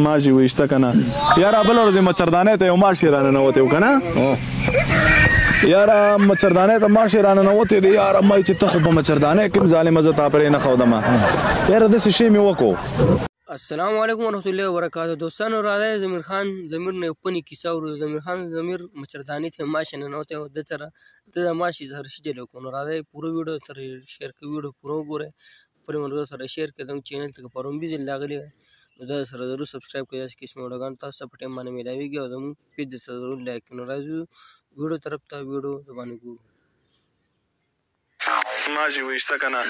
ماشي وشته کنه یاره، بل ورځ مچردانه ته یو ماشي رانه نوته کنه یاره، مچردانه ته ماشي رانه نوته دی یاره. ما چې ته خو په مچردانه کوم ظالم زه تا پرې نه خودم یاره، داسې شی مې وکړو. السلام علیکم ورحمت الله وبرکاته دوستانو، راځئ زمیر خان زمیر نه یو پني کیسه اورو. زمیر خان زمیر مچردانې ته ماشي ننوتی او ده سره د ماشي زهر شي جلو کو. نو راځئ پوره ویډیو تر شیر کوي، ویډیو پوره وګورئ، خپل ملګرو سره شیر کړئ. زموږ چینل ته که پرون ځل راغلي نو دا سره ضرور سبسکرایب کړئ، داسې قسم ویډیوګان تاسو ته په ټایم باندې میلاویږي، او زموږ پیج د سره ضرور لایک کړئ. نو راځو ویډیو طرف ته، ویډیو د باندې ګورو. ماشي وشته کنه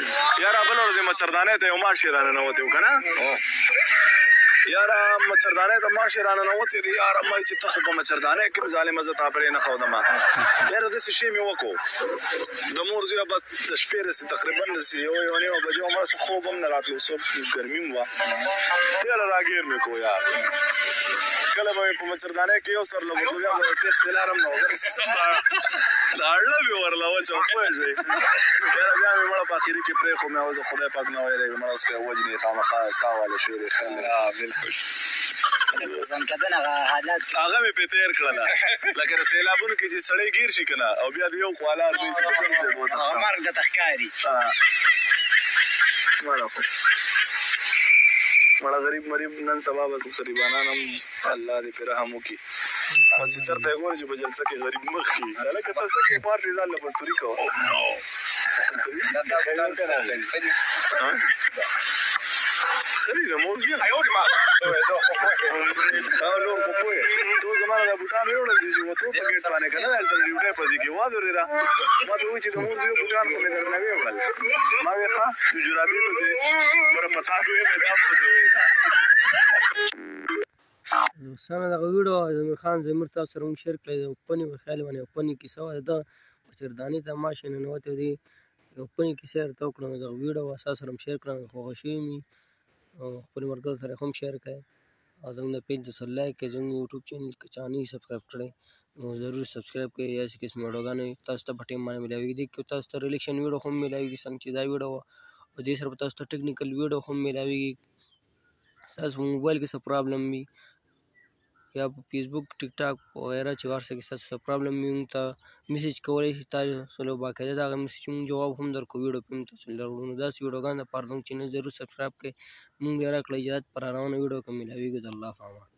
یاره، بل ورځ مچردانه ته یو ماشي رانه نوته کنه یاره، مچردانه ته ماشي رانه نوته دی یاره. ما چې ته خو په مچردانه کوم ظالم زه تا پرې نه خودم یاره، داسې شی مې وکړو. د مور زوی بس د شپې رسې تقریبا داسې یو یو نیمه بجه وه، ما څه خوب هم نه راتلو، څه ګرمي هم وه یاره. راګیر مې کو یار، کله به مې په مچردانه کې یو سر له بوتلو، بیا به تېښتې لارم، نو دا اړله مې ورله وچه، پوه شوې یاره. بیا مې مړه په اخري کې پرېښو مې، اوس د خدای پاک نه ویلی مړه اوس که یې وژني خامخا ساه واله شوې دی. ښه بالکل ځنکدن هغه حالت هغه مې پرې تېر کړله، لکه د سیلابونو کې چې سړی ګیر شي که نه، او بیا د یو خوا لار دی چې په کوم ځای بوته هغه مرګ درته ښکاري. مړه خو مړه غریب مریب نن سبا بس غریبانان هم الله دې پرې رحم وکړي. خو چې چېرته یې ګورې چې په جلسه کې غریب مخ کړي، هلکه ته څه کوې؟ خوار شې، ځان له مزدوري کوه. ښه دي د مور زویه. نور خو پوه ته زما نه دا بوټان ویوړل چې وتو په ګېټ باندې که نه، هلته د ډیوټۍ په ځای کې وادرېده. ما ته وویل چې د مور زوی بوټان خو مې درنه ویوړل. ما ویې ښه د جرابې پسې بره په تا ویې مې دا پسې ویې. دوستانو، دغه ویډیو زمیر خان زمیر تاسو سره موږ شیر کړی، یو پني په خیال باندې یو پني کیسه وه. ده مچردانې ته ماشي ننوتی دی، یو پني کیسه یې درته وکړه. نو دغه ویډیو وه تاسو سره هم شیر کړم، خوښه شوې مې، او خپل ملګرو سره هم شیر کړئ، او زموږ د پیج د سره لایک کړئ. زموږ یوټیوب چینل که چا نه وي سبسکرایب کړی نو ضرور سبسکرایب کړئ، داسې قسم ویډیوګانې تاسو ته په ټایم باندې میلاویږي. دې کې تاسو ته ریلیکشن ویډیو هم میلاویږي، څنګه چې دا ویډیو وه، او دې سره به تاسو ته ټیکنیکل ویډیو هم میلاویږي. ستاسو په موبایل کې څه پرابلم وي یا په فیسبوک، ټیک ټاک وغیرہ چې هر څه کې ستاسو څه پرابلم وي، موږ ته میسج کولی شئ، تاسو له باقاعده د هغه میسج موږ جواب هم درکوو، ویډیو په تاسو لرو. نو داسې ویډیوګانو دپاره زموږ چینل ضرور سبسکرایب کړئ. موږ بیا راکړئ اجازت، پر روانه ویډیو کې میلاویږو. د الله په امان.